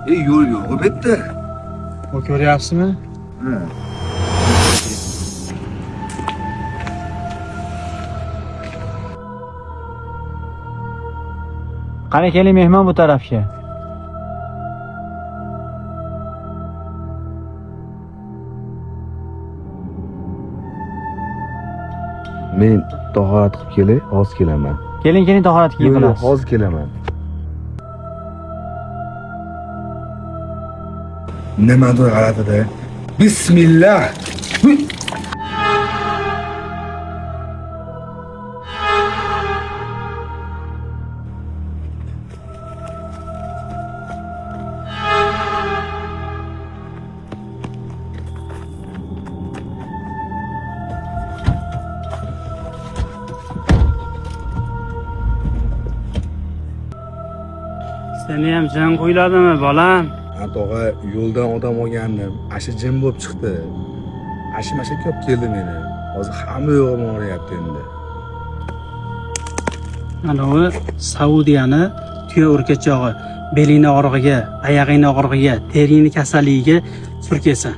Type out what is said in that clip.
Yo'l yo'q bu yerda. O ko'ryapsizmi? Ha. Qani keling mehmon bu tarafga. Men tahorat qilib kelay, hozir kelaman. Keling, keling tahoratga Yo'q, yo'q, yiqilasiz. hozir kelaman. Nimadir g'alatida. Bismillah. Huy! Seni ham jin qo'yladimi bolam? Ha tog'a, yo'ldan odam olgandim. Asha jin bo'lib chiqdi. Asha masha ko'p keldi meni. Hozir hamma yo'g'im og'riyapti endi. Ana u Saudiyani tuya o'rkachog'i. Belingni og'rig'iga, oyog'ingni og'rig'iga, teringni kasalligiga surkasan.